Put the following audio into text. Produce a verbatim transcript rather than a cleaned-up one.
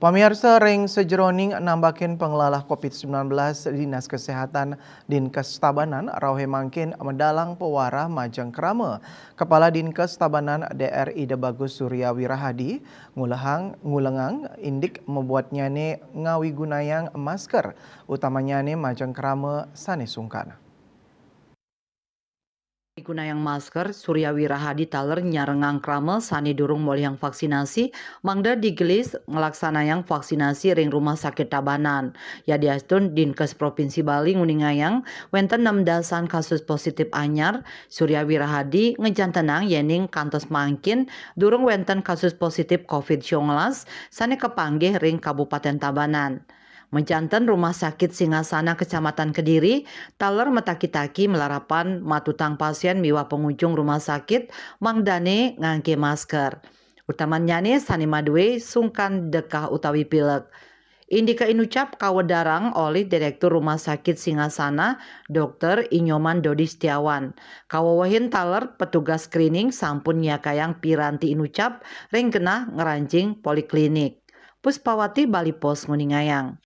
Pamiarsa, ring sajeroning nambakin panglalah covid sembilan belas, Dinas Kesehatan Dinkes Tabanan rauh mangkin madalang pawarah majeng krama. Kepala Dinkes Tabanan, D R Ida Bagus Surya Wirahadi, ngulehang ngulengang indik mabuatnyane ngawigunayang masker, utamanyane majeng krama sane sungkan. Migunayang masker, Surya Wirahadi taler nyarengang krama sane durung molihang vaksinasi, mangda digelis nglaksanayang vaksinasi ring Rumah Sakit Tabanan. Yadiastun Dinkes Provinsi Bali nguningayang wenten nem dasan kasus positif anyar, Surya Wirahadi ngejantenang yening kantos mangkin durung wenten kasus positif covid sembilan belas sane kapanggih ring Kabupaten Tabanan. Majanten Rumah Sakit Singasana Kecamatan Kediri taler mataki-taki malarapan matutang pasien miwah pangunjung rumah sakit mangdane ngangge masker. Utamannyane sane madue sungkan dekah utawi pilek. Indika inucap kawedarang olih Direktur Rumah Sakit Singasana, Dokter Inyoman Dodi Setiawan. Kawewehin taler petugas screening sampun nyakayang piranti inucap ring genah ngranjing poliklinik. Puspawati, Bali Post, nguningayang.